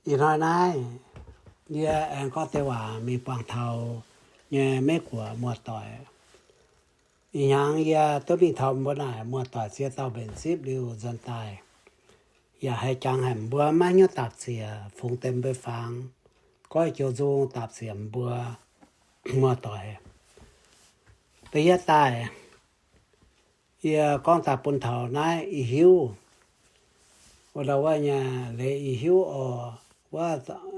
Ih hnoi naaiv yie aengx gorngv deix waac mingh buangh taux nyei Meiv Guoqv muoz-doic. Ih hnyangx yie duqv mingh taux mbuo naaic muoz-doic ziex dauh mbenc zipv liuz nzuonx daaih, yaac haih jangx haic mbuo maiv hnyouv dapc ziec, fungx deix mbuo fangx, goiv joux nzung dapc ziec mbuo muoz-doic. Da'yietv daaih, yie gorngv daaih bun taux naaiv ih hiuv, wuov ndau wuov nyei leiz ih hiuv oc, wuov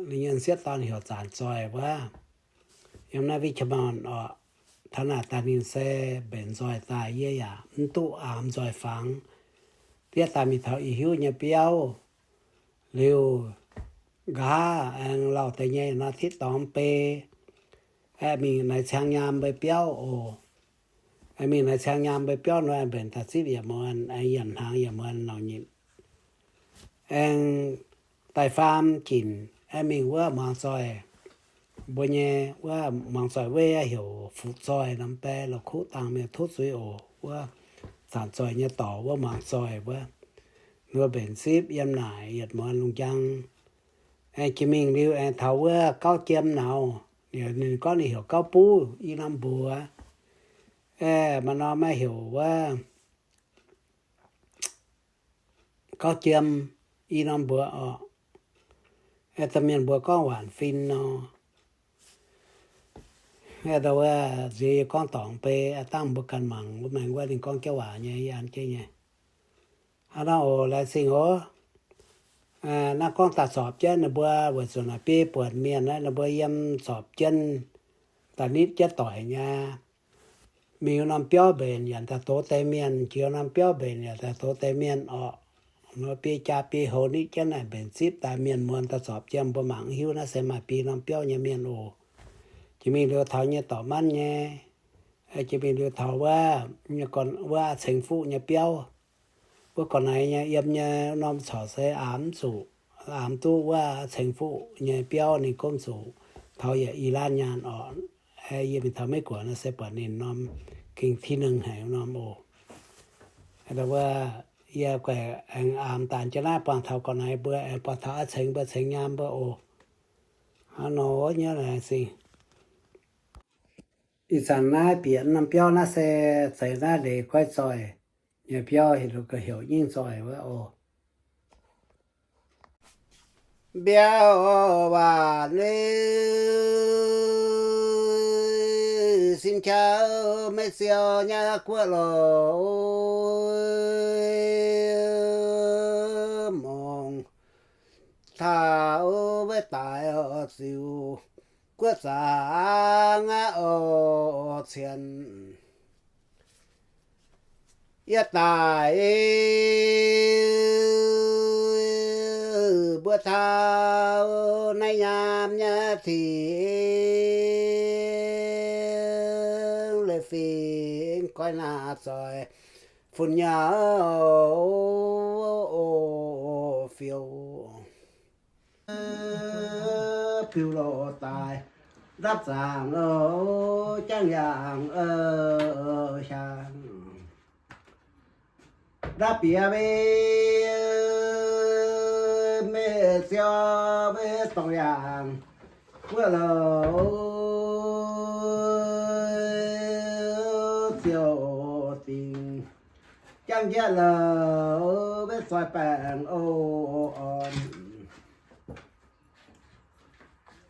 nyei sieqv dorn heuc Zaanc Zoih wuov, yiem naaiv Richmond oc. Taux naaic daaih ninh se mbenc nzoih daaih, yie yaac mv duqv aamx nzoih fangx. Da'yietv daaih mingh taux ih hiuv nyei biauv liuz, nqa'haav aengx lauh deix nyei nor titv dorngx mbei, aengx mingh naaiv Ciang Nyaam mbei biauv oc. Aengx mingh naaiv Ciang Nyaam mbei biauv nor, aengx mbenc daaih zipv yietc muonz, aengx yietc hnaangx yietc muonz nauc nyitc. Aengx daaih faam ginc, aengx mingh wuov muangx zoih, mbuo nyei wuov muangx zoih weiv heuc Fuqv Zoih nor, mv bei Loz-Kuv dangh mienh tov zuiz oc. Wuov Zaanc Zoih nyei dorc wuov muangx zoih wuov, ninh mbuo mbenc zipv yiem naaic yietc muonz lungh njang. Aengx jiex mingh liuz aengx taux wuov Gauv Jiem Nauz, ninh gorngv ninh heuc Gauv Buv i norm mbuox, aengx maaih norm maiv heuc wuov Gauv Jiem i norm mbuox oc. Aengx da'mienh mbuo gorngv Waanc Fin nor. Aengx ndau wuov nziex yie gorngv dorngx mbei, aengx dangh mbuo ganh mangc wuov maengx wuov ninh gorngv jauv waac nyei, yie an jienv nyei. Hnangv naaiv oc, laengz zingh oc. Naaiv gorngv daaih zorpc jienv ninh mbuo weic zuqc naaic biei buonc mienh naaiv ninh mbuo yiem zorpc jienv daaih nitv jienv doic nyei. Mingh norm biauv mbenc yaac daaih doz deix mienh, jiex norm biauv mbenc yaac daaih doz deix mienh orqc. Nor biei jaa biei houx nitv jienv naaic mbenc zipv daaih mienh muonz daaih zorpc jiem, mbuo mangc hiuv naaiv se maaih biei norm biauv nyei mienh oc. Jiex mingh liuz taux nyei dorc manv nyei, jiex mingh liuz taux wuov, wuov Ceng Fuqv nyei biauv. Wuov gorx-naaiv nyei yiem nyei norm corc se aamx zuqc, aamx duqv wuov Ceng Fuqv nyei biauv ninh gomv zuqc taux yietc i laanh nyaanh orqc. Yie mingh taux Meiv Guoqv nor se buatc ninh norm gengh ti nengh haic norm oc. Wuov yie guaix aengx aamx daanh jienv naaiv buangh taux gorx-naaiv mbuo, aengx buangh taux a'cengx mbuo, cengx nyaam mbuo oc. Hnangv nor nyei laengz zingh. Ih zanc naaiv bieqc norm biauv naaiv se zeiz naaiv leiz goiv zoih nyei biauv, heuc Nyingv Zoih wuov oc. Mbiauh waac sin qaqv maiv siou nyei guoqv loh, mongh taux maiv daaih ziux guoqv zaangc aqv oc cien. Yie daaih mbuo taux naaiv nyaam nyei tengx leiz fingx goiv naaiv zoih fun nyei fiou. Piu loh daaih ndapv zaangc jangv yangh hiaangx. Ndapv bieqc maiv siou maiv dorngx yangh wuov loh ziouc dingc jangv njiec loh maiv zoih baengh oc orn.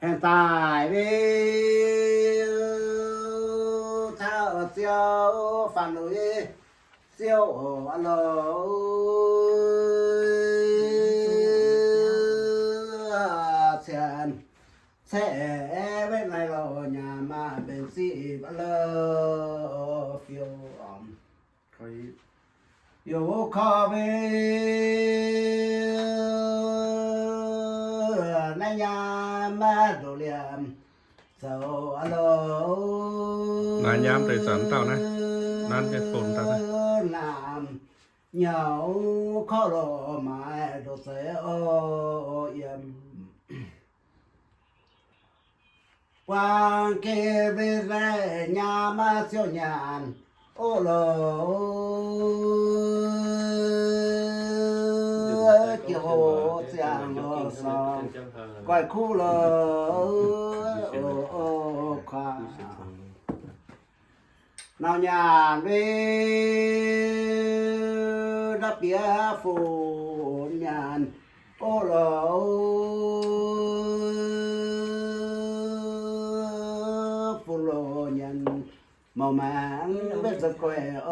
Aengx daaih maiv taux ziouc faanh lui ziouc loh cien. Caeqv maiv naaiv loh nyaam maah mbenc zipv loh fiou orn. Yaac korv maiv naaiv nyaam maiv ndoqc liemh zoux loh. Naaiv nyaam deix zanc dauh naaiv, naaiv nyei fon dauh naaiv. Naamh nyauc korv loh maaiz ndoqc zeix oc yiem. Buang geh maiv naaiv nyaam maiv ziouc nyanc oc loh. Jiouc ziangh Goix kuv lorqc, kuaax. Nauc nyaanh wei ndapv bieqc funx nyaanh, o lorqc, funx loz nyaanh, mouc maengx wei zoux guaix o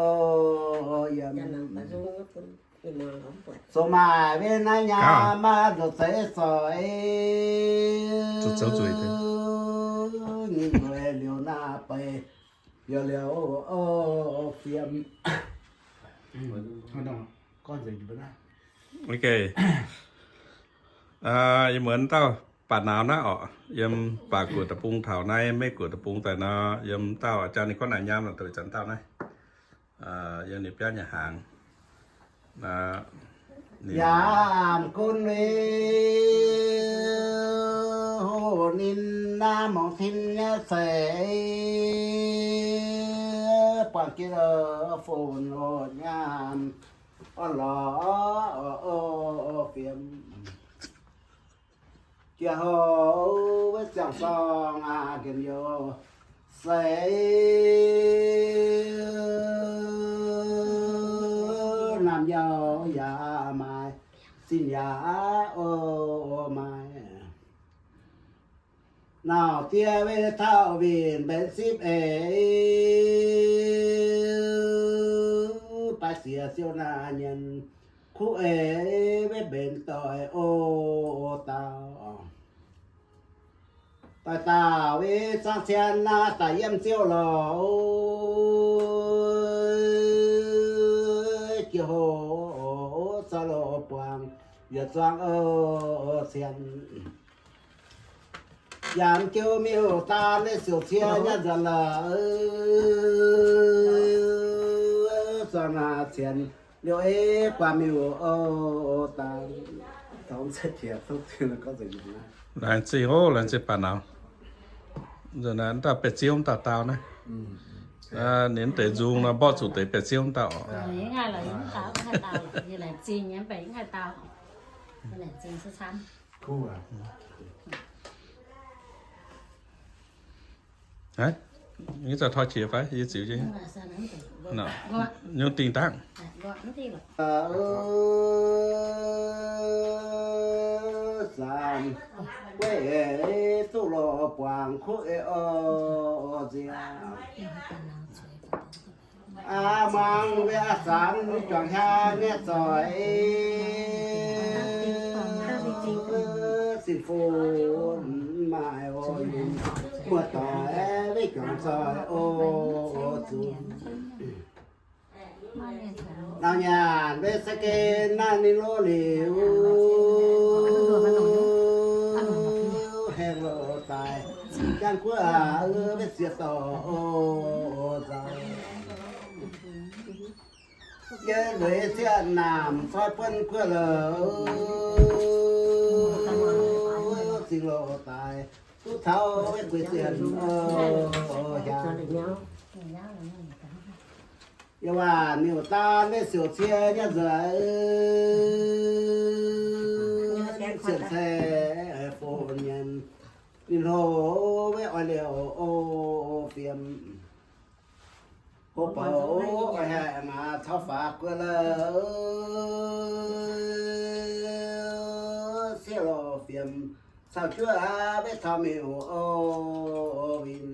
yiem. Zoux maaih wei naaiv nyaanh maah, zoux zeiz zoih, nyic nzueic liuz naaiv beic, yaac liuz o fiem. Ok. Aa, yie muonz dauh baac nauz naaiv orqc, yiem baac guoqv deic-bung taux naaiv, Meiv guoqv deic-bung daaih nor, yiem dauh a'jang ninh gorngv naaic nyaam lorqc, dongh ih zanc dauh naaiv, aa, yiem ninh biauv nyei hnaangx. Yaac gunv ninh naaiv mongc tin nyei seix, buangh jiex funx oc nyaanh, orn lorz fiem. Jiex houc wuov ziangh zorng aqv, nqemh youh seix, naamh youh yaac maaih, zinh yaac o maaih. Nauc diex wei taux winh mbenc sipv eix, baaix siex siou naaic nyienx, kuv eix wei mbenc doic o dauh. Doic dauh wei zangv cien naaiv daaih yiem ziouv lorqc, jiex houc zaux loz buangh yietc zuangx o cien. Yaac jiu miuc daan nyei siouc cie nyei nzuonx lorqc, zuangx naaic cien liouh ei guaax miuc o daan. Laengz zingh oc, laengz zingh baac nauz. Nzunc naaiv dauh bieqc ziouv dauh dauh naaiv. Ninh deix nzung nor mborqv zuqc deix bieqc ziouv dauh oc. Haiz, yie zauh toi qiex fai yie ziux jienv. Nyungc dingh dangv. Zanc guei duqv loz buangh kuv ei o nziaauc. Aa, muangx wei aa zanc juangc hiaang nyei zoih, zinh fun maaih o yinh, muoz-doic wei juangc zoih o zunc. Nauc nyaanh wei sai gen naaiv ninh loz liuz, hengx loz daaih, jangx guoqv aac, wei ziex dorh o nzauh. Yie lueiz zieqv naamh zoi buonv guoqv lorqc, zinh loz daaih, duqv taux wei gueix zienh o hiaangx. Yie waac miuc daan maiv siouc cie nyei nzueic, zienh cei fo nyienz, ninh hlo wei oix liouc o fiem. Hopv bouc oix haengh aac taux faaux guoqv lorqc, sieqv loz fiem caux juov aac, maiv taux miuc o winh.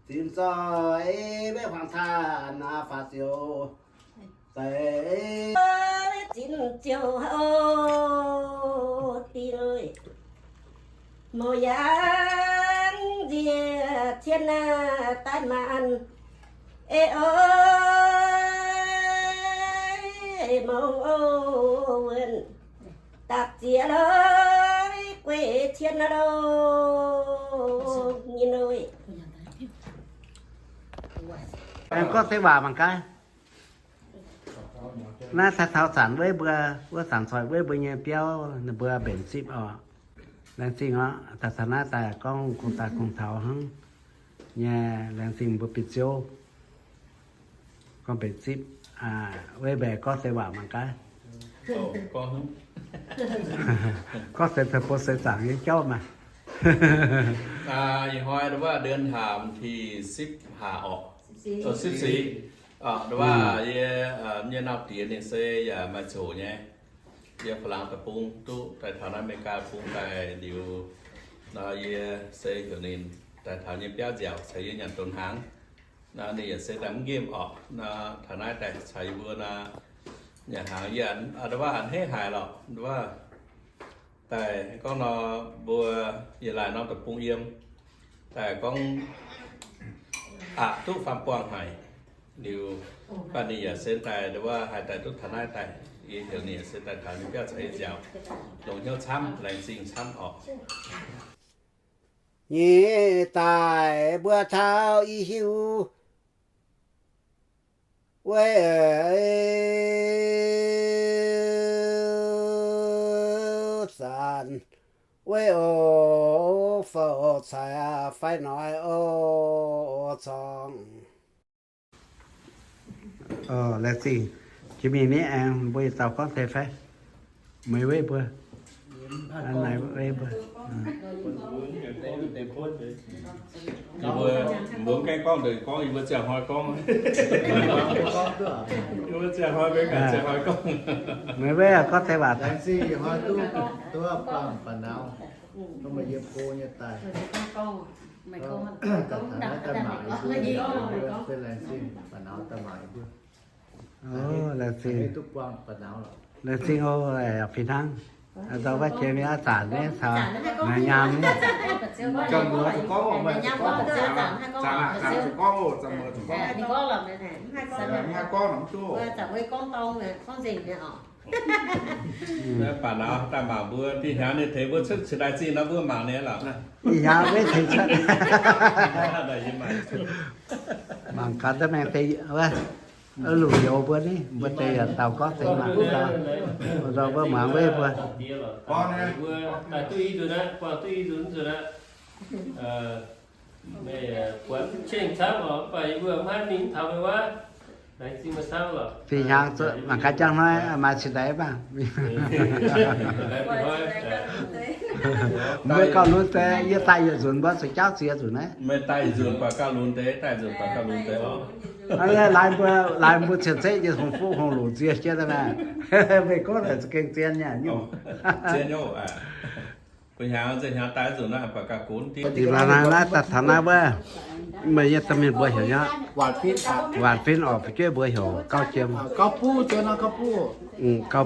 Zinx zoih maiv huaangx taaih naaic faaux ziouc deix. Zinx ziouc o dingh, mouz yaac nziex cien naaiv daaih maanc. Eix o, mouz o wuonc, dapc ziex lorz gueix cien loh nyei. Gorngv deix waac mangc gaax. Naaiv daaih taux zanc weiv mbuo, wuov zanc coic weiv mbuo nyei biauv, ninh mbuo mbenc zipv oc. Laengz zingh oc. Daaih taux naaiv daaih gorngv kungx daaih kungx taux hnangv nyei. Laengz zingh mbuo bieqc ziouv gorngv mbenc zipv, weiv mbaeqc gorngv deix waac mangc gaax. Gorngv deix taux bun seix zaangc nyei jauv maah. Ih hnoi wuov เดือนห้า วันที่สิบห้า orqc, สิบสี่ wuov yie nyei nauz diex ninh se yaac maaih coc nyei. Yie ฝรั่ง deic-bung duqv daaih taux naaiv อเมริกา deic-bung daaih liuz nor, yie se heuc ninh daaih taux yie nyei biauv nziaauc caux yie nyanc donx hnaangx. Nor ninh yaac se daaih mv nqemh orqc. Nor taux naaiv daaih caux yie mbuo nor nyanc hnaangx, yie a'hneiv haic lorqc. Wuov daaih gorngv nor, mbuo yietc laaic norm deic-bung yiem, daaih gorngv aqc duqv faam buangh haic. Liuz, mv baac ninh yaac se daaih wuov haih daaih duqv taux naaiv daaih, yie heuc ninh yaac se daaih taux ninh biauv caux yie nziaauc, longx hnyouv camv, laengz zingh camv orqc. Nyei daaih mbuo taux i hiuv weiv zanc weiv oc, fouv caic fai noic oc, corngv. Laengz zingh. Jiex mingh ni aengx mbuo yietc dauh gorngv deix fai? Meih weiv mbuo. Naaiv weiv mbuo. Yie mbuo, mbuo mv gaengh gorngv, deix gorngv yie mbuo ziangh hnoi gorngv. Yie mbuo ziangh hnoi mbuo ganh ziangh hnoi gorngv. Meih weiv gorngv deix waac. Laengz zingh ih hnoi duqv, duqv buangh ba'naux, meih yiem go nyei daaih. Laengz zingh, ba'naux daaih mangc yie mbuo. Laengz zingh. Laengz zingh oc, fih hnangv. Ndau wuov jiex mingh aqv zanc naaiv caux naaiv nyaam ni. Zanc muoz zuqc gorngv oc, zanc muoz zuqc gorngv oc, zanc muoz zuqc gorngv. Mv haih gorngv nor mv duqv. Ba'naux daaih mangc mbuo, dih hnyangx ninh tengx mbuo cuotv cingx daaih zingh nor mbuo mangc ninh lorqc. Ih hnyangx weiv tengx cuotv. Mangc gaax daaih maengx deix wuov, lungh youz mbuo ni, mbuo deix yaac dauh gorngv deix mangc wuov dauh, wuov dauh mbuo muangx weiv mbuo. Daaih duqv i nzunc aqv, buangh duqv i nzunc nzunc aqv. Meih buatc ceng camv oc, mv baac yie mbuo mv haih mingh mv taux meih wuov. Laengz zingh meih camv oc. Fih hnyangx mangc gaax jangx hnoi maaih cingx daaih mangc. Mbuo gauh lunx deix, yie daaih yietc nzunc mbuo zuqc jauv ziex nzunc naaiv. Meih daaih yietc nzunc buatc gauh lunx deix, daaih nzunc buatc gauh lunx deix oc. Laaix mbuo, laaix mbuo cien-ceqv nyei hungh fuqv hungh longc ziex jienv naaiv maah. Meih gorngv naaic za'gengh zien nyei nyungc. Zien nyei oc. Bun hnyangx, zinh hnyangx daaih nzunc naaiv buatc gauh gunv diqv. Dingc laaix naaiv daaih taux naaiv wuov, meih nyei domh mienh mbuo heuc nyei, waanc fin oc, fu'jueiv mbuo heuc gauv jiem. Gauv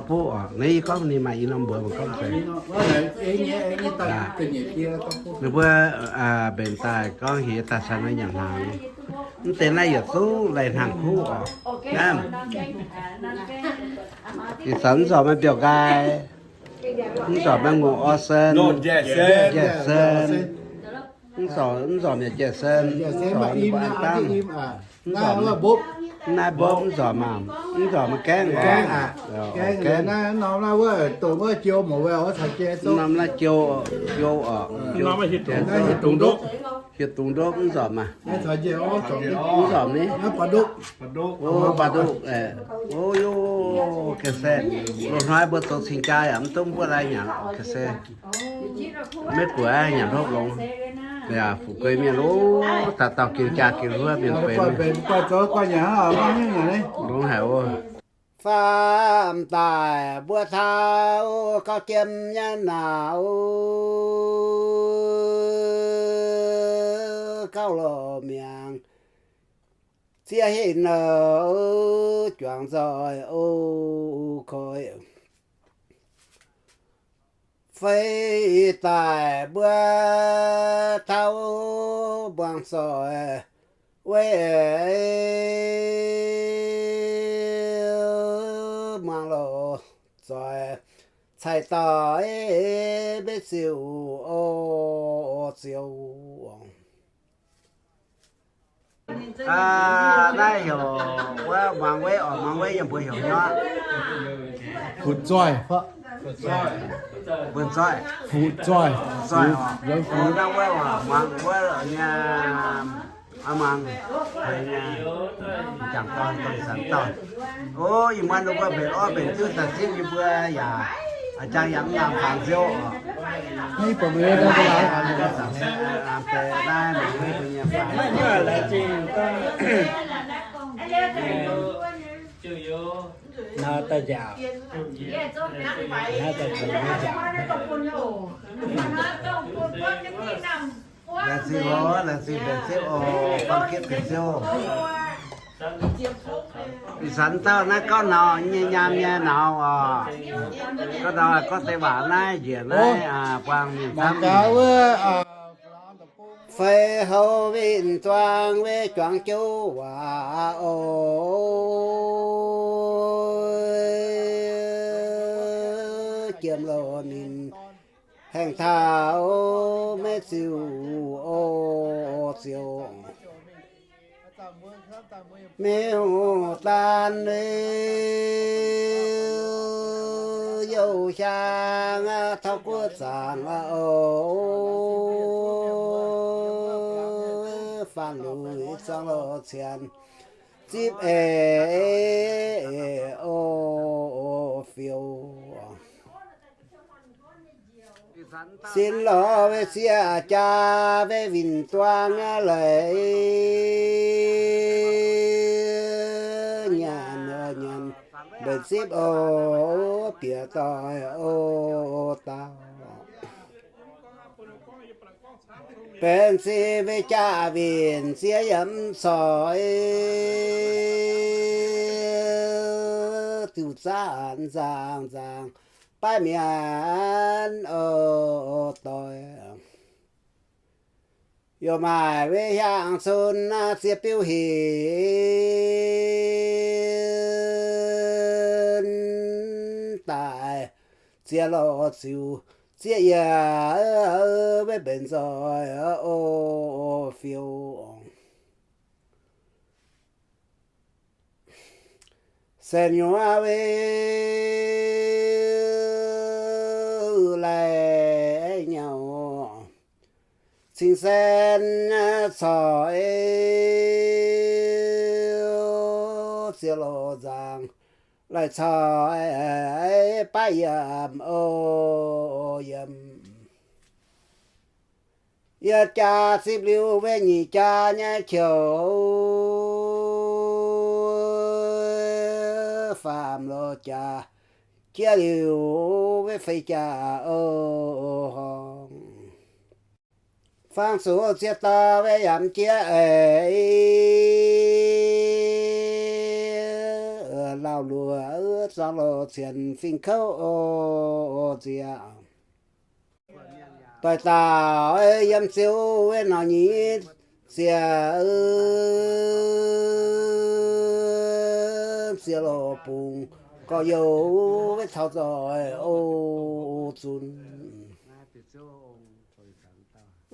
buv oc. Naaiv yie gorngv ninh maaih i norm mbuox mangc gorngv deix. Ninh mbuo mbenc daaih gorngv heuc yie daaih caux ninh nyanc hnaangx. Mv deix naaiv yietc zungv laih hnaangx kuv oc. Ih zanc mv nzormc maaih mbiauh nqaai, mv nzormc maaih ngongh orv sen, njaih sen, mv nzormc, mv nzormc yaac njaih sen, mv nzormc ninh mbuo an dangv. Mv nzormc, naaiv mbopv mv nzormc maah, mv nzormc maaih gaengv oc. Gaengv, norm naaiv wuov dongh wuov jiou mouz, wuov caux jienv norm naaiv jiou, jiou oc. Hieh dungz ndopv, hieh dungz ndopv mv nzormc maah. Mv nzormc ni. O, baac duqv, o, yo, ga'sie. Loz-hnoi mbuo zoux cing-jaa yaac mv dungx mbuo lai nyanc oc, ga'sie. Maiv buatc nyanc hopv longx. Yaac fu'jueiv mienh, o, dauh dauh gengh jaa gengh huov mienh benx. Longx haic oc. Faam daaih mbuo taux gauh jiem nyei naaic, gauh loz mi'aqv. Ziex hinh juangc nzoih o, koi fei daaih mbuo taux muangx zoih weiv, muangx loz zoih cai dauh maiv ziouc o, ziouc. Naaiv heuc wuov muangx weiv oc, muangx weiv yiem mbuo heuc nyei. Fu'zoih. Mbuo zoih. Fu'zoih. Zoih oc. Naaiv wuov muangx wuov nyei. Mangc, jangc dorn dongh sanx dauh. O, ih muonz ninh mbuo mbenc orv mbenc ziuv daaih zipv yie mbuo yaac, a'jang yaac mv ngaam fangx nziouv oc. Naaiv mbuo nyei fangx. Naaiv daaih nziaauc, naaiv daaih nziaauc. Laengz zingh oc, laengz zingh mbenc zipv oc, buang gitv mbenc zipv oc. Ih zanc dauh naaiv gorngv nauz nyei, nyaam nyei nauz oc. Gorngv nauz, gorngv deix waac naaiv njiec naaiv, buang mingh camv. Feix houx win-zuangx weic juangc jouv waac oc. Jiem loz ninh haengh taux maiv ziux oc, ziouc miuc-daan youh hiaang taux guoqv zaangc oc. Faanh luic zuangx loz cien zipv eix oc, fiouv. Sin lorz weic sieqv jaa weic win-duang leiz nyanc nyanc mbenc zipv oc, bieqc doic oc dauh. Benx zipv weic jaa win-sieqv yiem corc diuh zaanv nzaangc nzaangc baav mienh oc doic. Youh maaih weic hiaang cun ziex biuv hinc daaih ziex lorh ziux ziex yiec weic mbenc nzoih oc fiouv. Se nyuoz weic laih nyauv cing-sen corc ziex loz nzaangc laih corc baav yiemc oc yiemc. Yietv jaa zipv liuz weic nyic jaa nyei qouc, faam loz jaa jieqv liuz weic feix jaa oc horngh. Fangx zuqc ziex dorh weic yamc jieqv eix, lauh luoqc zuangx loz cien fingx kouv oc nzieqc. Doic dauh yiem ziouv weic norm nyic zieqc, zieqc loz bungx gorx-youz weic taux nzoih oc zunc.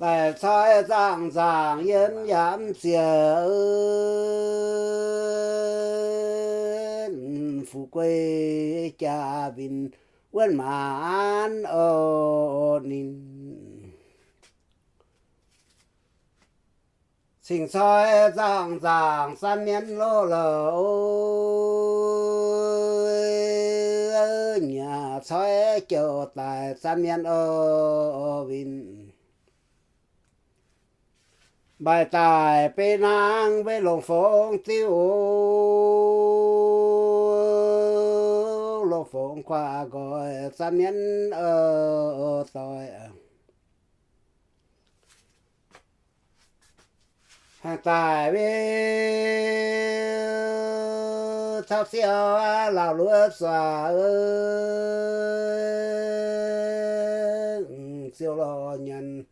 Laih cai zaangc nzaangc yiem yaac mv zieqc, fu'jueiv jaa win wuonv maanz oc ninh. Cingx cai zaangc nzaangc zaanv mienv loz-louc, nyiec cai jouh daaih zaanv mienv oc win. Mbaih daaih beiv nangv weic longc fongx diuv, longc fongx kuaaiv nqoi zaanv mienv oc doic. Haih daaih weic taux ziouv lauh luoqc zuangx, ziouv lorz nyanc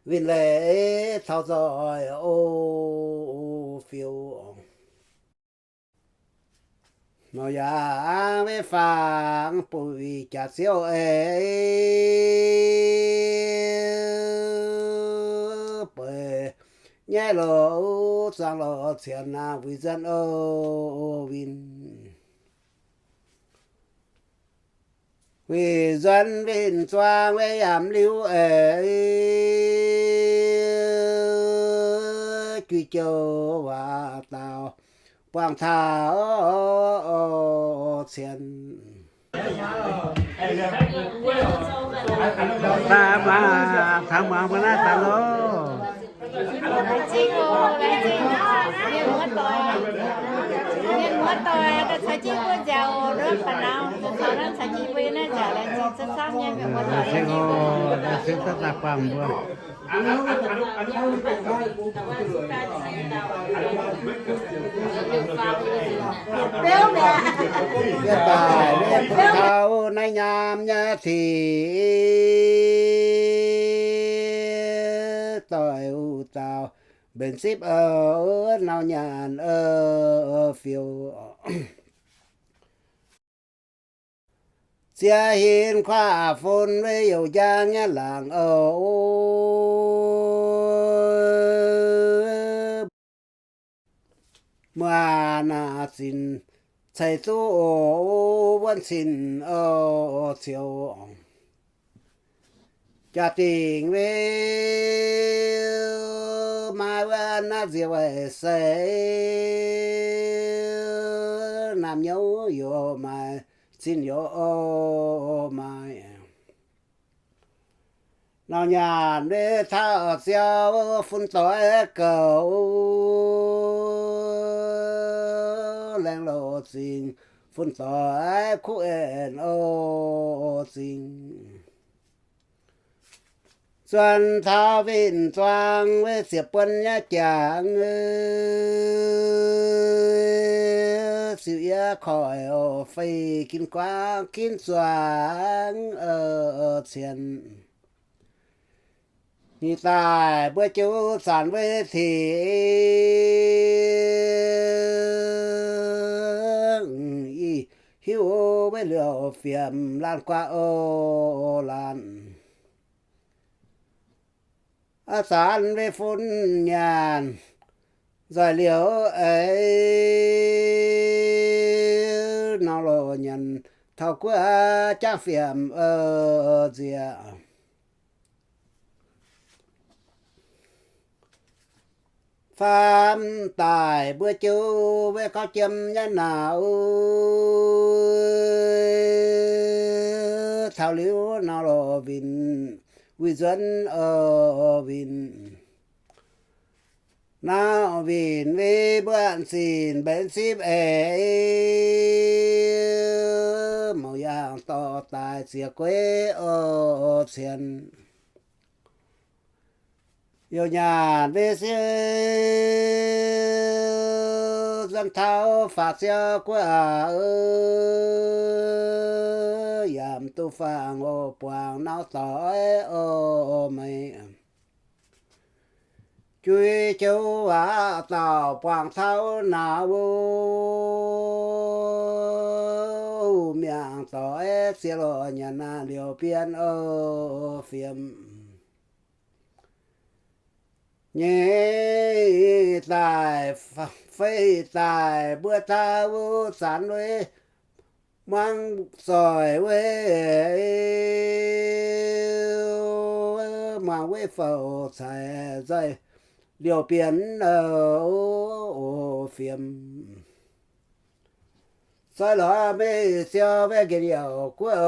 win-leiz taux nzoih oc fiouv. Nor yaac weic fangx buic jaax ziouv eix, bueix nyaiv loz zuangx loz cien naaiv wuic nzuonx oc win. Wuic nzuonx win-zuangx weic yamc liuz eix, jouh waac dauh buangh taux cien. Daaih muangx, taux muangx mbuo naaiv daaih loh. Laengz zingh oc, laengz zingh. Mienh muoz doic, mienh muoz doic, daaih caux jienv mbuo nziaauc oc, ndortv baac nor, caux naaiv caux jienv mbuo yiem naaiv nziaauc, laengz zingh camv camv nyei mienh muoz doic. Laengz zingh oc, laengz zingh daaih daaih buangh mbuo. Yie daaih taux naaiv nyaam nyei sic doic uv dauh mbenc sipv nau nyaanh fiou. Ziex hinc kuav fun weic youc njang nyei laangz oc. Muoz naaic zinc ceix duqv oc, wuonv cin oc, ciouv jaa-dingc weic maaih wuonv naaiv nziex weic sei, naamh nyouz youc maaih, cin youc maaih. Nau nyaanh weic taux ziouc fun doix goux, laengz loz zingh fun doix kuv en oc zingh. Zuonx taux win-zuangx weic ziepc buonc nyei jangx, ziux yie koiv oc, fei ginv guangv ginv zuangx cien. Nyic daaih mbuo jiu zanc weic tiqv, ih hiuv weic liouh fiemx laanh guaax oc laanh. Aav zanc weic fun nyaanh nzoih liouh eix, nor loz nyanc taux guoqv jangv fiemx nzieqc. Faam daaih mbuo jiu weic gauv jiem nyei nauz, taux liuz nor loz win, win nzuonx oc win. Naaiv win weic mbuo zinh mbenc sipv eix, mouc yaangh dorh daaih ziex gueix oc cien. Youc nyaanh weic siev nzuonx taux faatv siou guoqv, yaac duqv faang oc buangh nauv doic oc meih. Juiz joux waac dauh buangh taux nauz, miangh doic ziex loz nyanc naaiv liouh bienh oc fiemx. Nyeic daaih, feix daaih mbuo taux wuov zanc weic muangx zoih weic, muangx weic fouv caic nzoih liouh bienh oc fiemx. Zoih lorz meih siou weic nqemh youc guoqv,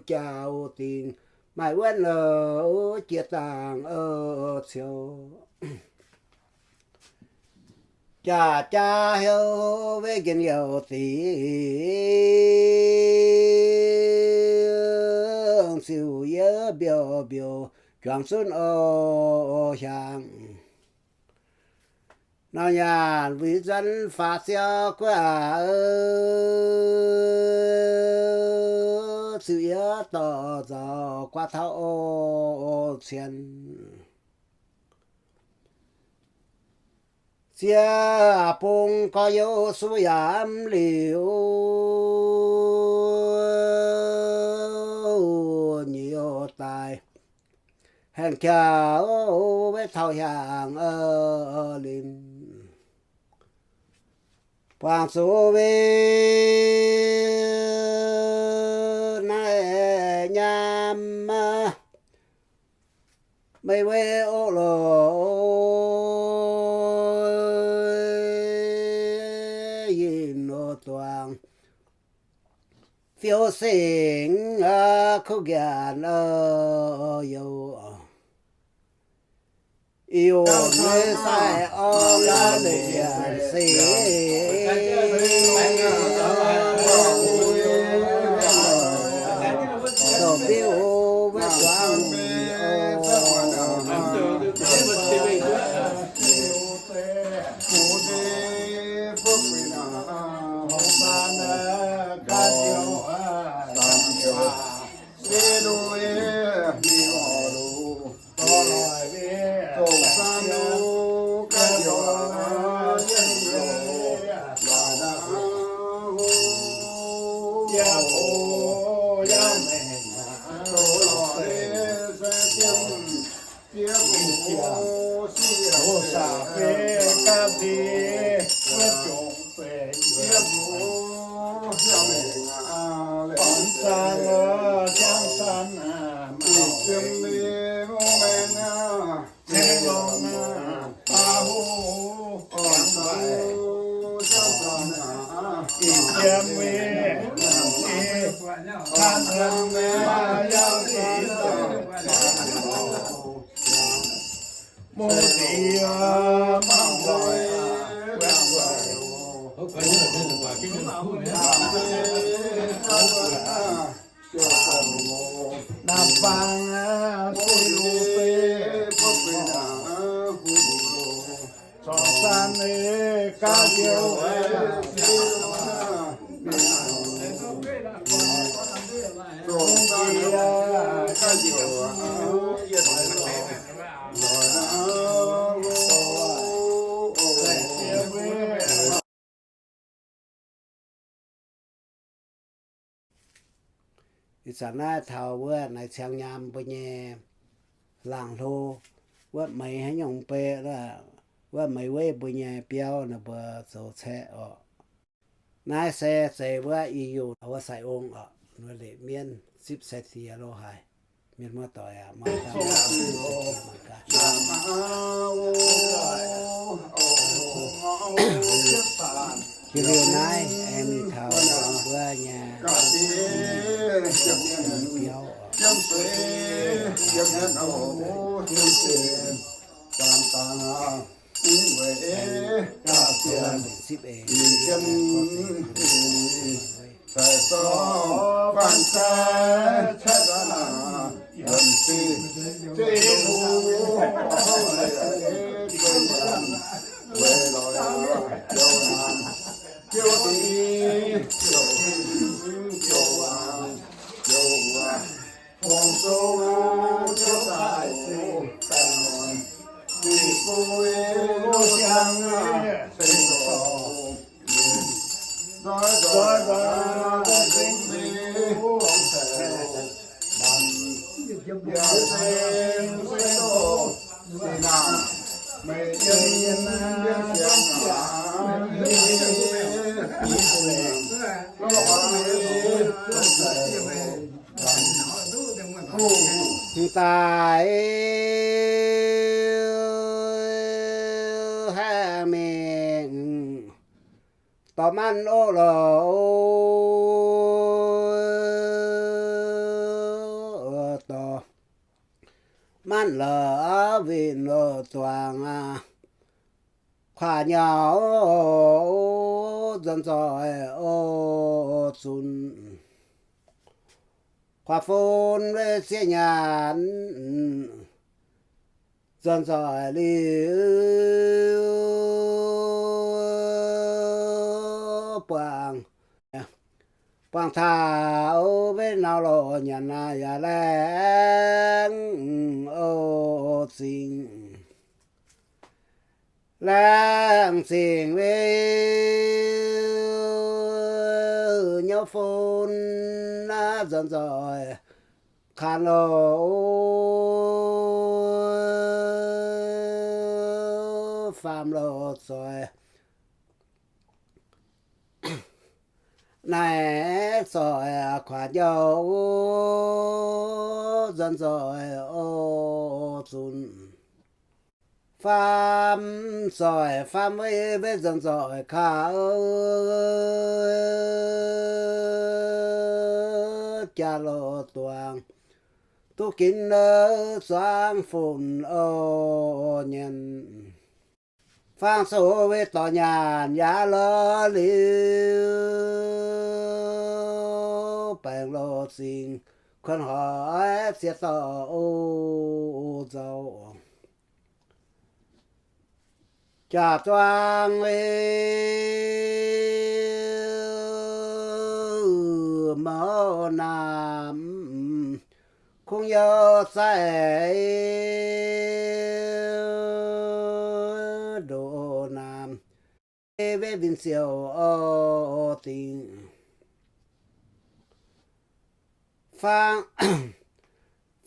jaax dingc maaih wuonv oc jiex dangh oc ciou. Jaax jaa heuc weic nqemh youc dingc, ziux yie mbiouh mbiouh juangc zunv oc hiaangx. Nor nyaanh wuic nzuonx faatv siou guoqv, ziux yie dorh nzauc guaax taux oc cien. Ziex bung gorx-youz suv yaac mv liuz, nyic youh daaih haengh jaax weic taux hiaangx lin. Buangh zuqc weic naaiv nyaam, beiv weiv orqc loh, yinh loh duangc, fiou sengx kuv nqanc youh, youh nyei sai orn nqanc seix, douc biouv weiv duangv Ih zanc naaiv taux wuov naaic ciang nyaam mbuo nyei laangz hlo, wuov meix haaix nyungc bei, wuov meix weiv mbuo nyei biauv ninh mbuo zoux caeqv orqc. Naaiv se zeiz wuov i yuh wuov sai-ong orqc, leic mienv zipv sai-diex lo haic. Mienh muoz-doic aac, jiex liuz naaiv aengx mingh taux wuov nyei biauv orqc. Zipv eix Daaih haih mingh dorh manv orqc loh, dorh manv la'winh loh duangc aqv. Kuaaiv nyauv nzoih nzoih oix zunc, kuaaiv fun weic ziex nyaanh nzoih nzoih liuz, buangh, buangh taux weic nau loh nyanc naaiv yaac laengz oix zingh. Laengz zingh weic nyauv fun naaiv nzoih nzoih kanh loh, faam loh zoih. Naaiv zoih kuaaiv njauv, nzuonx zoih o zunc. Faam zoih faam weiv, weiv nzuonx zoih kaav, jaax loz duangc, duqv ginv zuangx funx o nyanc. Faang soux weiv dorh nyaanh yaac lorz liuz, baengc loz zingh kuonx hoic ziex dorh o nzauh. Jaax zuangx weiv mouv naamh, kungx youh zaiv ndoqc naamh, weiv win siouc o dingc. Faang,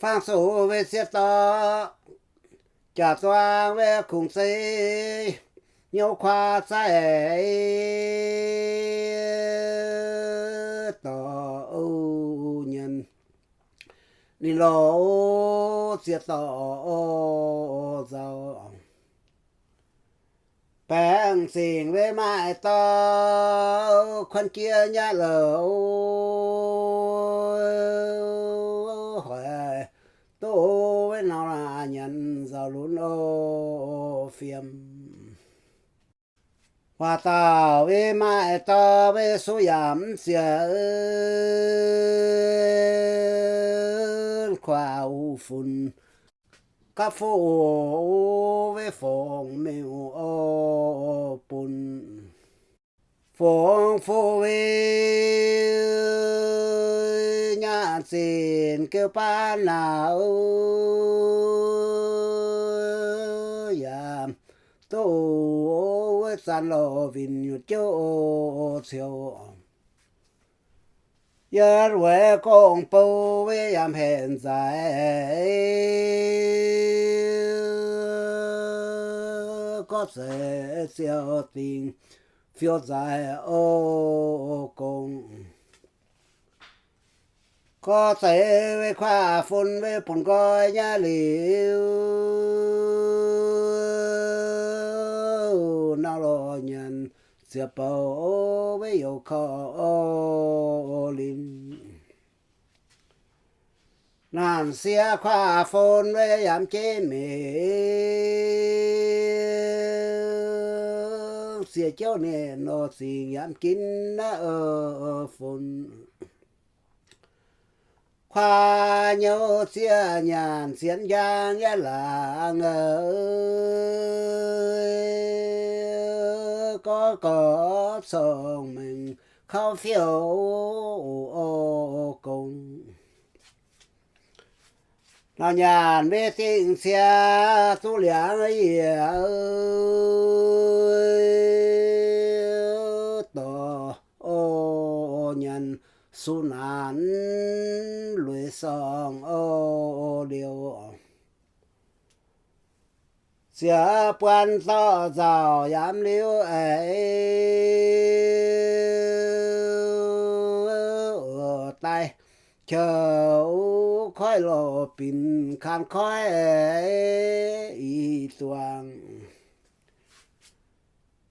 faang soux weiv ziex dorh, jaax zuangx weiv kungx zeiv, nyouz kuaav zaiv dorh o nyanc, ninh loz ziex dorh o nzauh. Baengc zingh weiv maaih dorh, kuonx jiex nyatv louc, hoic duqv weiv norm nyanc nzauh lunx o fiem. Waac dauh weiv maaih dorh, weiv suv yaac mv ziex, kuaaiv uv funx gapv fuqv, weiv fongc mingh o bun. Fongc fuqv weiv nyaanh zinc geu baav nauz, yaac duqv weiv zanc loz winh nyutc jouv ciouv. Yietv weic gong-bou weiv yaac hepc nzaic, gorqv zeiz ziouc dingc fiou nzaic o gong. Gorqv zeiz weiv kuaaiv fun weiv bun nqoi nyei liuz, nau lorh nyanc ziepc bouc weiv youz korv o limh. Naanc sieqv kuaaiv fun weiv yaac mv jeiv mingh, sieqv jouv ninh nor zingh yaac mv ginv naaiv fun. Kuaaiv nyouv zieqv nyaanh zienx njang yaac laangz, gorqv gorqv cong-mengh kauv fiouv o gong. Nau nyaanh weiv dingh ciex duqv liangx yiec dorh o nyanc su naanc lueiz sorngh o liouh. Ziec buan dorh nzauc yaac mv liuz eix, daaih qiex koiv loz binc kaan koiv i duangc.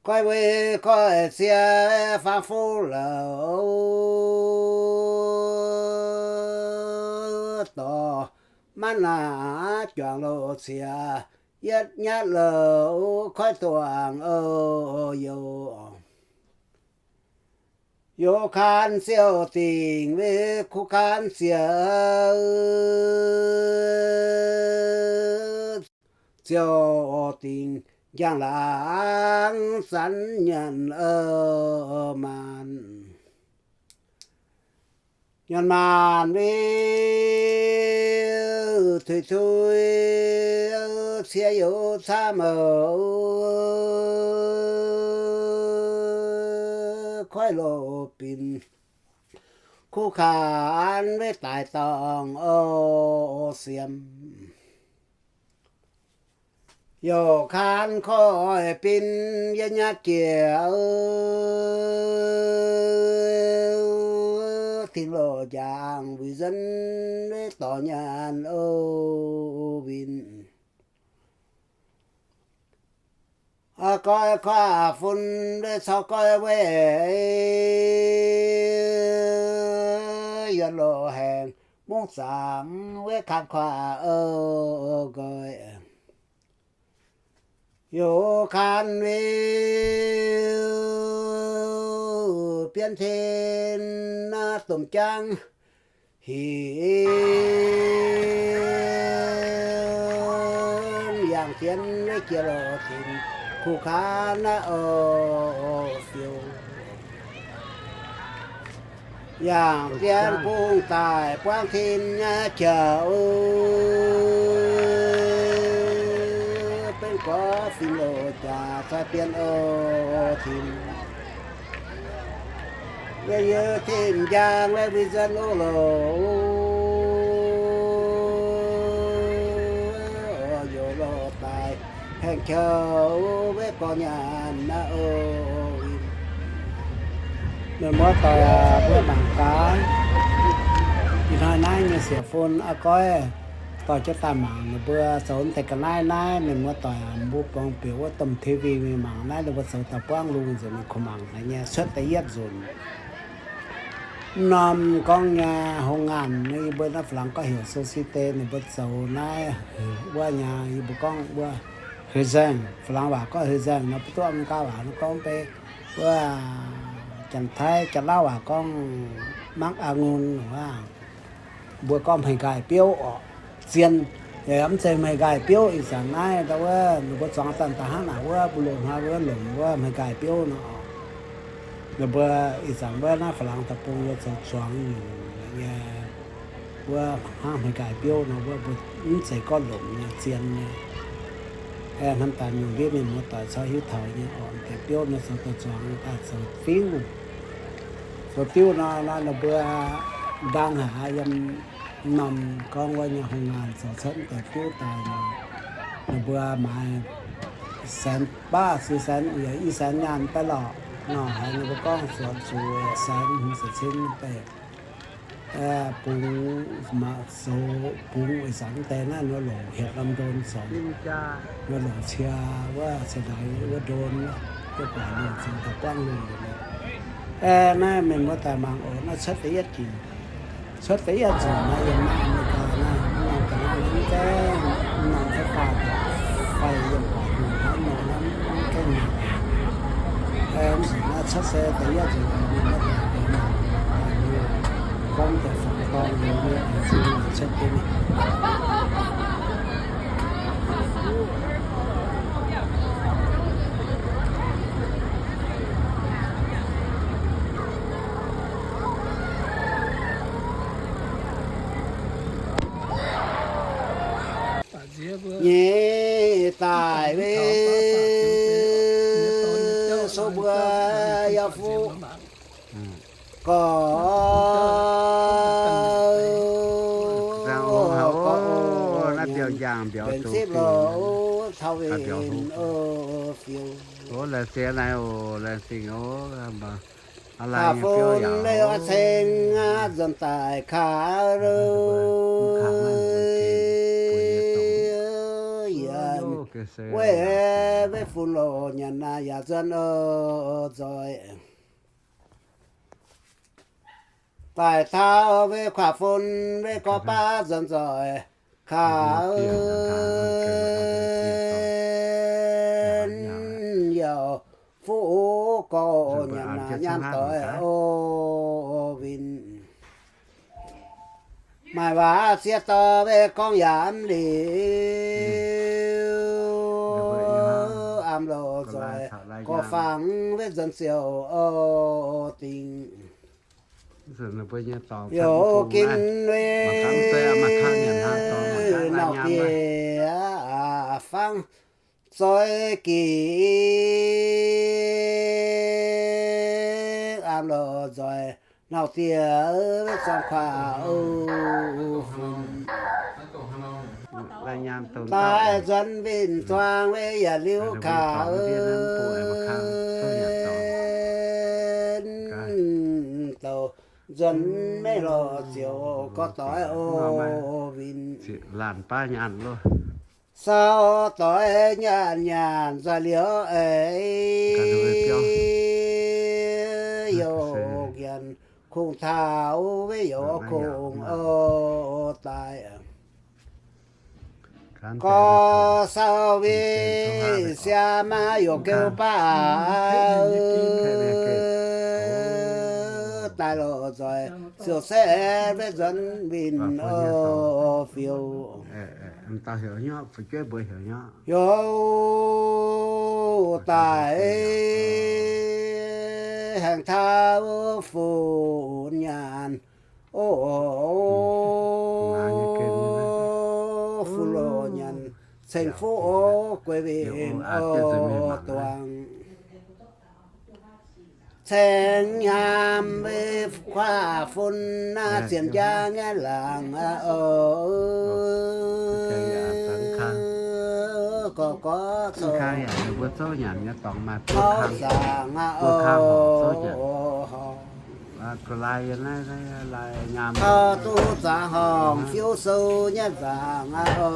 Goiv weiv goiv ziex faang fuqv louc dorh, maiv naaic juangc loz ciex yietv nyatv louc koiv duangc o youz. Youz kaan ziouc dingc weiv kuv kaan ziex ziouc dingc njang-laangc zanc nyanc maanc. Nyanc maanc weiv tuix-tuix ciex youz camv mouc, koiv loz binc kuv kaan weiv daic dorngh o siemx. Youz kaan koiv bin yietv nyatv jiex Tin-Loh njang, wui nzuonx wei dorh nyaanh o win. Goi kuav fun wei cau goi wei, yuonh loz-haengx mungv zaangc wei kang kuav o goi. Youz kaan wei bienv tin naaiv domh jangv hinc, yangh jienv jiex loz-tinx kuh kaan naaiv oc fiuv. Yangh jienv bung daaih buangv tin nyei qiex, benx gorx fingx loz jaax cai bienh oc tin. Yie yie tin njang wei wui nzuonx oc loc, youz loz daaih haengh qiex wei gorx nyaanh naaiv oc. Mienh muoz doic aac, mbuo mangc gaax, ih hnoi naaiv nyei siec fun aqv goiv dorh jienv daaih mangc. Ninh mbuo zoux deix ga'naaiv naaiv, mienh muoz doic aac, mbuo buangh bieqc wuov domh T V mingh mangc naaiv, ninh mbuo zoux daaih buangv lungh nzunc, ninh kungx mangc haic nyei, cuotv da'yietv nzunc. Norm gorngv nyei hoo ngaanh, yie mbuo naaiv Faa-laangc gorngv heuc société, ninh mbuo zoux naaiv wuov nyei, yie mbuo gorngv wuov heuc zaeng, Faa-laangc waac gorngv heuc zaeng nor, mbuo duqv Gaa waac nor gorngv beiv wuov, Janx-Taiv Janx-Lauv waac gorngv mangc aa ngun wuov. Mbuo gorngv hmei nqaai biouv orqc, zien, yaac mv zeiz hmei nqaai biouv. Ih zanc naaiv ndau wuov ninh mbuo zuangx daaih daaih hnangv naaic wuov, mbuo loz-hnoi wuov longc wuov hmei nqaai biouv nor. Ninh mbuo ih zanc wuov naaiv Faa-laangc deic-bung yie zoux zuangx nyungc nyei wuov hnangv hmei nqaai biouv nor, wuov mbuo mv zeiz gorngv longc nyei, zien nyei. Hnamv daaih mienh ndiev mienh muoz doic cau hiuv taux nyei orqc, deix biouv nor zoux daaih zuangx daaih zoux diuv. Zoux diuv nor, nor ninh mbuo ndang haic yiem norm gorngv wuov nyei hoo ngaanh zoux cuotv deix diuv daaih nor, ninh mbuo maaiz แสน baav, สี่แสน yaac อีกแสน nyaanh daaih lorqc. Nor haiz ninh mbuo gorngv zuqc zuqc แสน hmz ziepc cin daaih bungx, zoux bungx ih zanc deix naaiv nor longc hietc norm ndon zoux, nor longc cie wuov cie ndaix wuov ndon, yie buatc ninh zoux daaih buangv lungh nzunc. Naaiv mienh muoz doic mangc oc, naaiv cuotv da'yietv ginc, cuotv da'yietv nzunc naaiv yiem naaiv America naaiv, mv norm ga'naaiv mv gaengh, mv norm cuotv daaih fai yiem buatc nyungc hnangv nor hnangv mv gaengh mangc. Mv nzunc naaiv cuotv se da'yietv nzunc mienh muoz doic mangc daaih gorngv deix fangx dorng liuz nyei aengx zinh cuotv jienv mingh. Nyei daaih wei sou mbuo yaac fuqv gorx gorx, naaiv biaux njaangh mbiauz benx zipv loz taux winh o fiuv. Laengz zingh naaiv oc, laengz zingh oc. Kaax fun leiz oix ceng nzuonx daaih kaax yienx, weic weic fun loz nyanc yaac nzuonx oc nzoih. Daaih taux weic kaax fun weic gorx baav nzuonx nzoih kaax, yaac fuqv gorx nyanc nyanc doic o winh. Maaih waac sieqv dorh weic gorngv yaac mv liuz, am loz nzoih gorx fangx weic nzuonx ziouc o dingc. Youz gin weic nauc diex fangv zoih gingx, am loz nzoih nauc diex weic zorng kuaaic o fun. Daaih nzuonx winh zuangx weic yietc liuz kaax, douc Nzuonx maiv lorz ziouc gorx doix o, winh laanh baav nyaanh loh. Sau doix nyaanh nyaanh nzoih liuz eix, youc njienc kungx taux weic youc kungx o daaih. Gorx sau winh siaa maav youc geu baav daaih loz nzoih siouc se weic nzuonx winh o fiou. Youc daaih haengh taux funx nyaanh o, funx loz nyanc ceng fuqv o gueix winh o duangc. Ceng nyaam weic kuaaiv fun naaiv zienx jaang nyei laangz aqv oc. Gorx gorx cong zaangc aqv oc. Taux duqv zaangc horngc fiuv sou nyei zaangc aqv oc.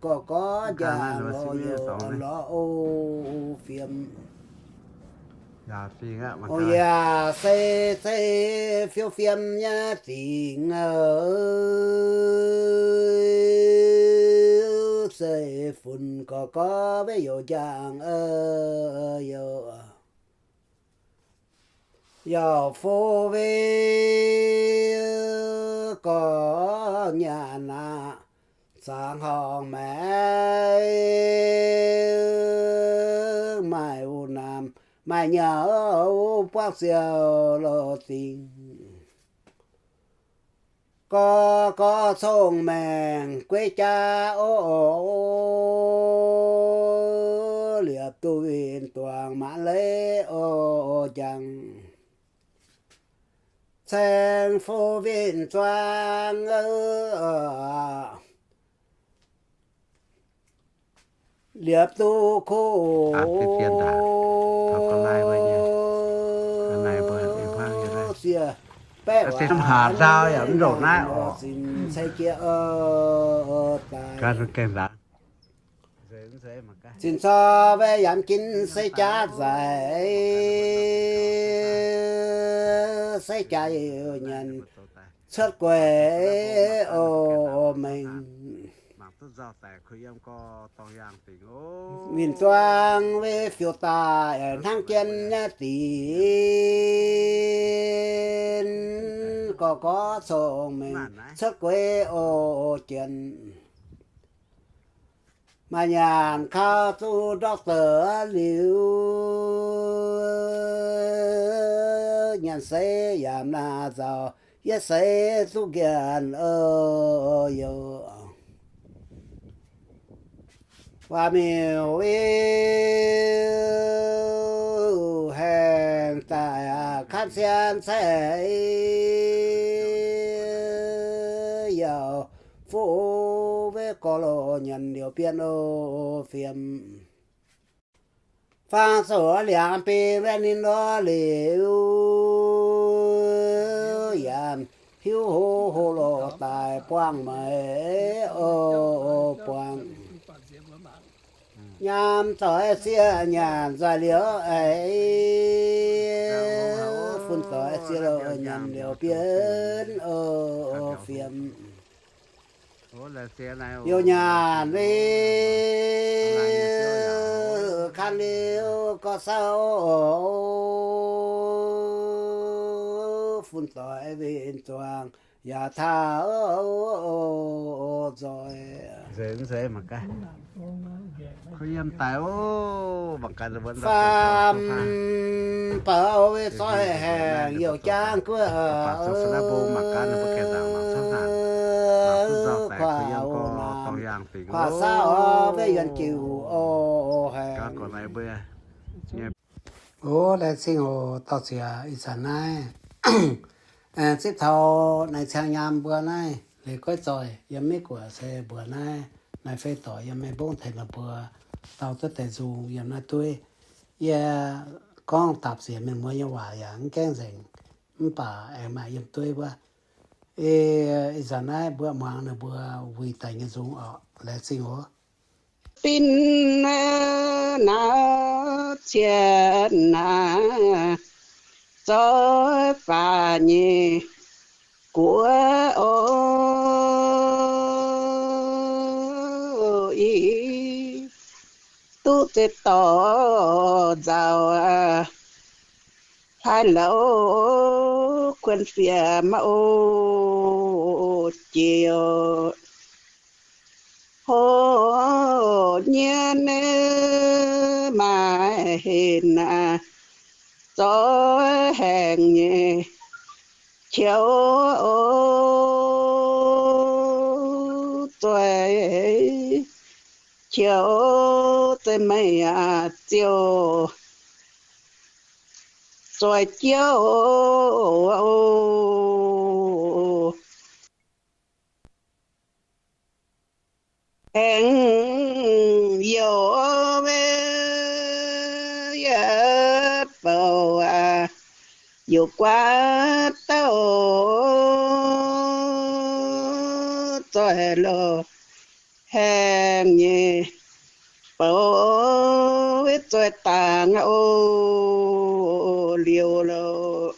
Gorx gorx njaaux lorz youc lorz o fiem. Yaac se zeiv fiuv fiem nyei dingc oc. Se funx gorx gorx weic youc njaangc oc. Youc, youc fu weic gorx nyaanh aqv. Zaangc horngc maengx maaih wuov naamh maaih nyauv buangv ziouc loz dingc. Gorx gorx cong-maengc gueiv jaav oc, liepc duqv winh duangc maanz leiz oc, njang ceng fu winh zuangx, liepc duqv kuv siev baeqv waac, zinh ceix jiex daaih. Zinh cor weic yaac ginv se jaax nzaic, se jaax youc nyanc cuotv gueix oc mengh. Winh zuangx weic fiuv daaih hnangv jien nyei dinc, gorx gorx cong-maengc cuotv gueix oc jien. Maaih nyaanh kaux zuqc doctor liuz, nyanc seix yaac mv naaic zaux, yietv seix duqv nqaengc oc youc. Waac miuc weic haengh daaih aqv, kanv cien caiv yaac fuqv weic gorx loz nyanc liouc bienh oc fiem. Fangx zoux liangx bingx weic ninh lorz liuz, yaac hiuv hoc hoc loz daaih buangh meix oc buangh. Nyaam doix sieqv nyanc nzoih liouc eix, fun doix sieqv loz nyanc liouc bienh oc fiem. Youc nyanc liuz, kanh liuz gorx sau, fun doix winh zuangx yaac taux nzoih. Faam baux weic zoih haengh youc jaang guoqv, kuaav naaiv kuaav saauv weic yuonh jiuc oc haengh. Oc, laengz zingh oc, dorh ziex ih zanc naaiv zipv taux naaiv ciang nyaam mbuo naaiv leiz goiv zoih yiem Meiv Guoqv se mbuox naaiv, naaiv fei doic yiem Meiv Mbong tengx la'buoz dau duqv deix nzung yiem naaiv dueiv. Yie gorngv dapc sienx mienh muoz nyei waac yaac mv gaengh nzengc, mv baac aengx maaih yiem dueiv wuov. Ih zanc naaiv mbuo muangx ninh mbuo wuic daic nyei nzung orqc. Laengz zingh oc. Bin naaiv cien naaiv zoih faah nyei guoqv oc. Ih duqv zeiz dorh nzauh hlaaix lauz kuonx fiev maah oc, jiex oc. Hoc nyienh maaih henv aac, zoih haengh nyei qiex oc. Zoih qiex zeiz meih aac ziouc zoih jiouv oc. Aengx youc weic yie bouc aac, youc guaav dauh zoih loz haengh nyei bouc weic zoih dangx oc. Liuz loz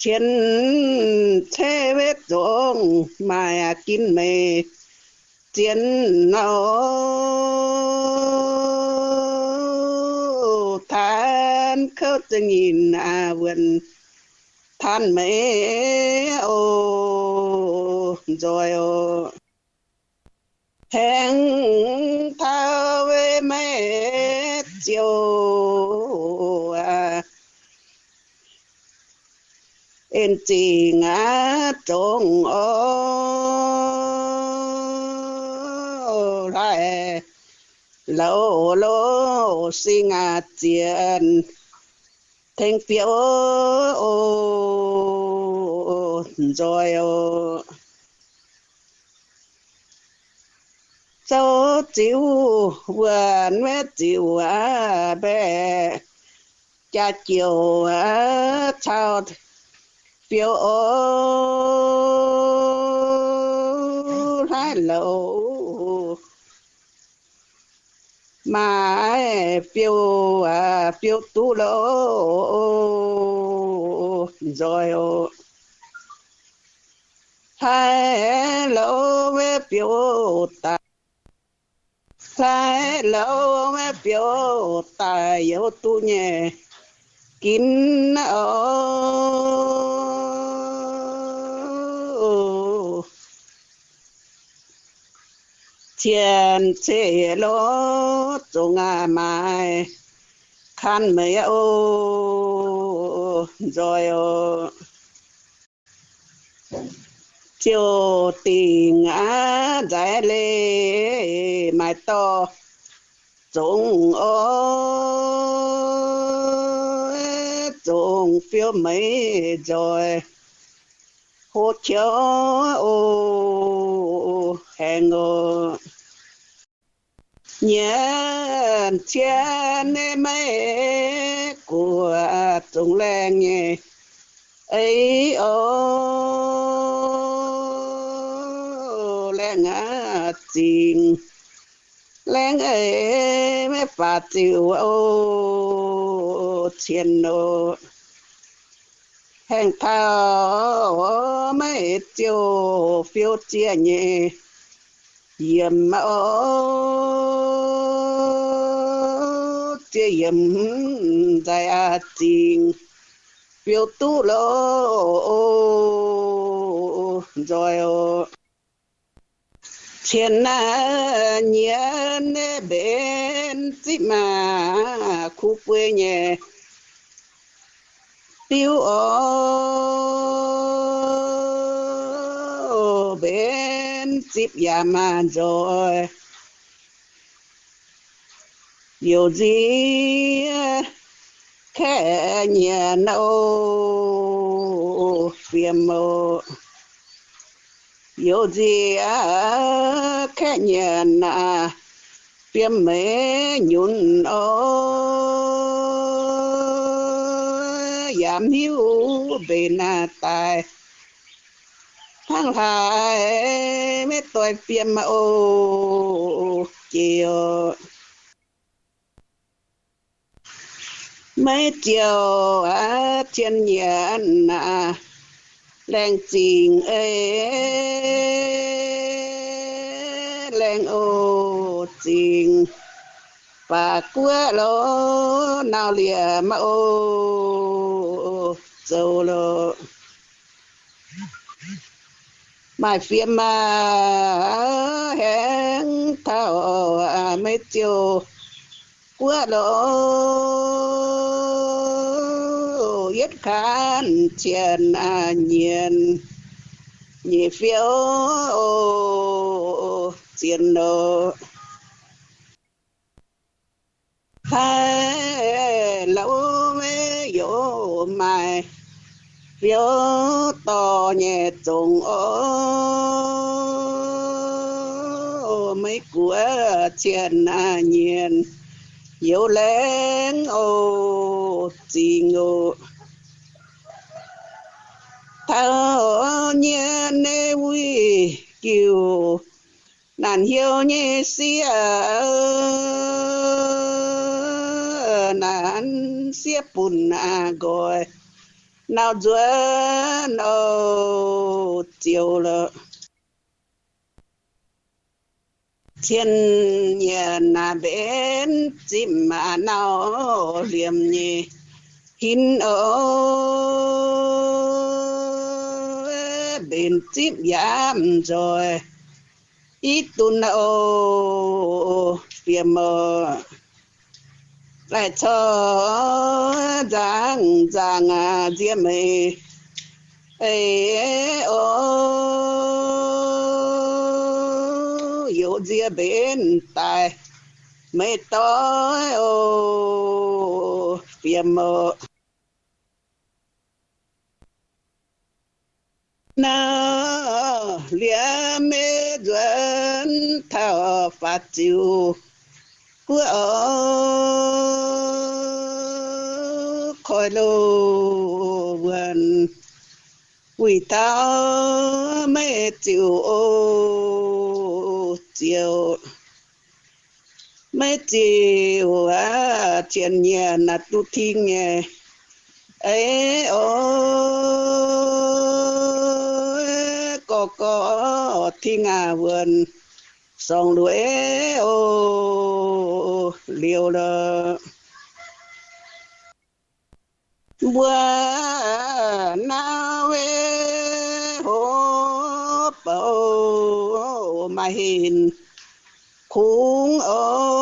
cien ceix weic zongx maaih ginv meih zien nor, taanv kouv zengc nyinh wuonx taanv meih oc, nzoih oc. Haengh taux weic meih ziouc en zingh aqv zongx oc. Hlaaix lauz loz sing aac zienx tengx fiou oc, nzoih oc. Zoux ziux wuonc maiv ziux aqv, mbaeqc jaax jouc aqv caux fiou oc. Hlaaix lauz maaih fiou aac, fiou duqv loh, nzoih oc. Hlaaix lauz maiv fiou daaih, hlaaix lauz maiv fiou daaih, youc duqv nyei ginv oc. Cien ceix loz zongx aac maaih kan meih oc, nzoih oc. Ziouc dingc aqv nzaix leih maaih dorh zongx oc, zongx fiou meih nzoih hlo qiex oc, haengh oc. Nyienc cien nyei maiv guoqv zungv laengh nyei eix oc, laengh aqv zingh, laengh eix maiv faaux ziux oc, cien oc. Haengh taux maiv ziouc fiou zieqv nyei yiemc oc, zieqv yiemc nzaix aqv zingh fiou duqv loh, nzoih oc. Cien naaiv nyienh mbenc zipv maac kuv buei nyei diuv oc, mbenc zipv yaac maaih nzoih. Youc nziex kaeqv nyienx oc, fiem oc. Youc nziex kaeqv nyienx aac, fiem meih nyunc oc, yaac mv hiuv mbenc daaih. Hnangv haaix maiv doix fiem oc, jiex oc. Maiv ziouc aqv, cien nyienc aac, laengz zingh ei, laengz oc zingh. Baac guoqv loz nau liemh maiv oc, zoux loz. Maaih fiem maah, haengx taux maiv ziouc guoqv loz, yietv kaanv cien nyienc nyei fiou oc, zien loz. Haiz lauh maiv youz maaih fiou dorh nyei zongc oc, maiv guoqv cien nyienc youz laengz oc zingh oc. Taux nyienh nyei wuic jiuc naanc hnyouv nyei sieqv, naanc sieqv bun nqoi nau nzuonx oc, ziouc loz. Cien nyienc naaic mbenc zipv maac nau liemh nyei hinv oc, mbenc zipv yaac mv nzoih i dunx oc, fiem oc. Laih corc nzangc nzangc nzie meih eix oc, youz nzie mbenc daaih meih doic oc, fiem oc. Nau liemh maiv nzuonx taux faah ziux guoqv oc, koi loz wuonh wuic taux maiv ziux oc, ziouc maiv ziux aqv, cien nyienc naaic duqv tingv nyei eix oc, gorx gorx tingv aac wuonh sorngx lueic oc, liouh loz. Mbuo naaiv hoc bouc maaih hinc kungx oc,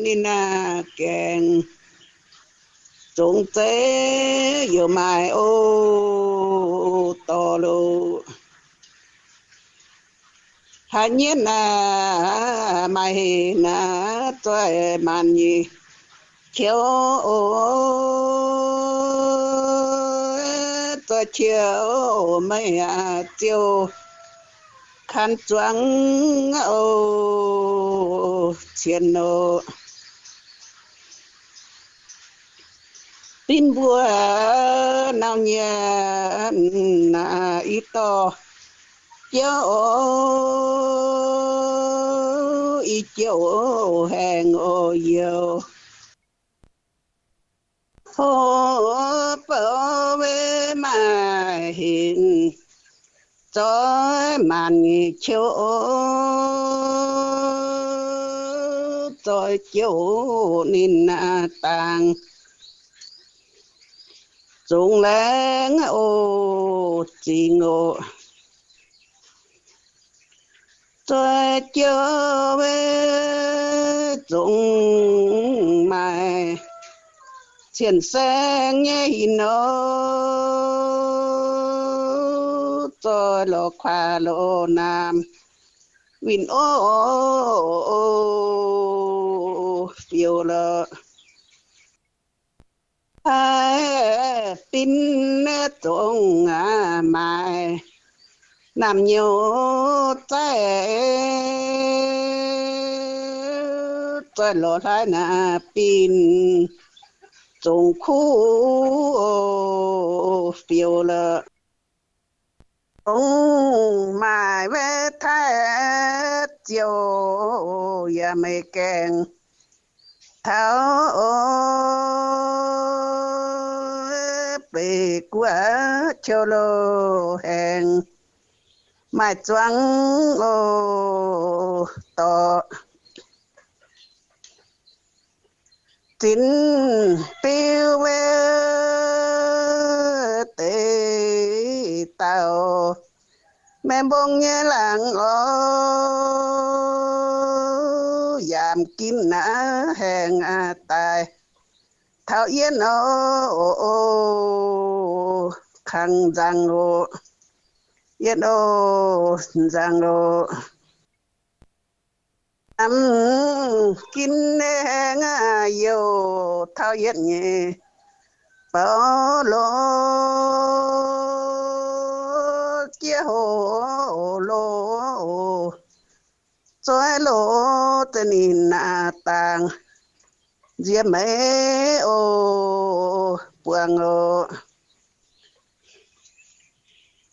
ninh naaic gaengh zongx zeiv youc maaih oc, dorh loz. Haaix nyungc naaic maaih hinc naaic zoih maanc nyic qiex oc, zoih qiex oc, meih ziouc kan zuangx oc, cien oc. Binv mbuo nau nyienc naaic i dorh jouv oc, i jouv haengh oc youz. Hoc bouc maiv maaih hinc zoih maanc nyic qiex oc, zoih jouv ninh dangx zungx laengz oc, zingx oc. Zoih jouv zungv maaih cien saeng nyei hinc oc, zoih lorz kuaaiv lorz naamh winh oc, fiou lorz. Haiz binv zungv maaih Naamh nyouz zaih, zoih lorz hlaaix naaic bin zongc kuv fiouv lorqc. Dongh maaih wetv taaih ziouc yaac meih gaengh taux, beic guoqv qiu loz haengx, maaih zuangx oc dorc zinx biuv wuov deix dauh, maiv mbong nyei laangz oc, yaac mv ginv naaiv haengh daaih taux yietv oc, kangx nzangc oc, yietv oc, nzangc oc. Mv ginv haengh youh taux yietv nyei baux lorz jiex hoc loz, zoih loz za'gengh ninh naaic dangx nziex meix oc, buangh oc.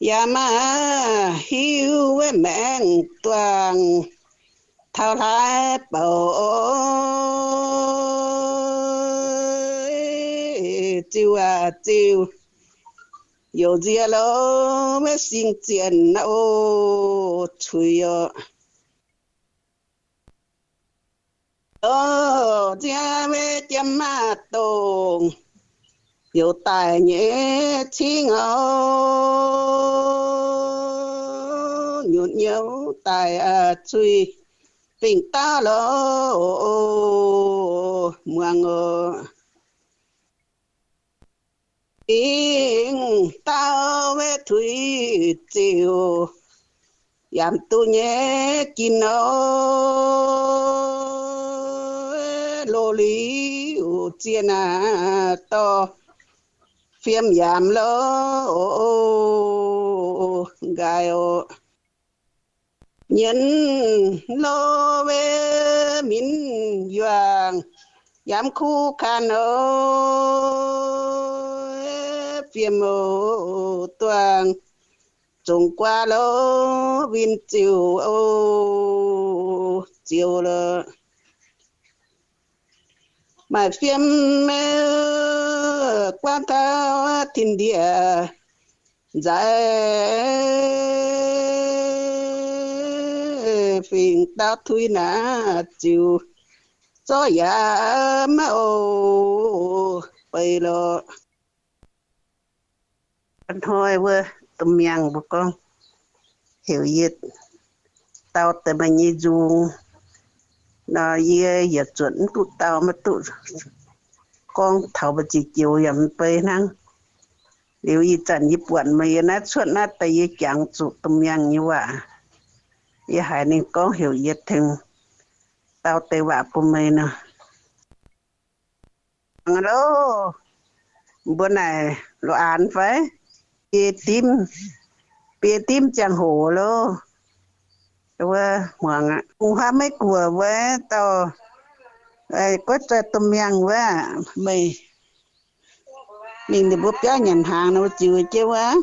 Yaac maaih hiuv wuov maengx duangh taux hlaaix bouc, ziux aac ziux, youc nziex loz wuov sing zienh oc, cuix oc. Oc, nziex meix jiem maah dongh youc daic nyei cingv oc, nyutc nyouz daic cuix fingx-daauv loz, muangx oc. Fingx-daauv maiv tuix ziux, yaac mv duqv nyei ginv oc, loz liuz zienh aac dorh fiem yaac mv loz, nqaai oc. Nyienz loz mbenc minv yuangh, yaac mv kuv kanh oc, fiem oc duangh, zongc guaax loz win ziux oc, ziux loz. Maaih fiem maiv guangv taux tin-ndiev nzaaix, fingx-daauv tuix naaic ziux zorqv yaac maiv oc, beiv loz. Hnoi wuov domh miangh mbuo gorngv heuc yie dau deix meih nyei nzung nor, yie yietc zuotc mv duqv dau, maiv duqv gorngv taux mbu'ziex joux yaac mv bei hnangv. Liuz ih zanc yie buatc meih yie naaiv cuotv naaiv deix, yie jangx zuqc domh miangh nyei waac. Yie haiz ninh gorngv heuc yie tengx dau deix waac bun meih nor. Loh, mbuo naaic lo aanx fai? Biei dimv, biei dimv ziangh hoc loh. Wuov hmuangx aqv, hungh huaav Meiv Guoqv wuov dauh, guov zoih domh miangh wuov, meih mingh ninh mbuo biauv nyanc hnaangx nor, ziux jienv wuov.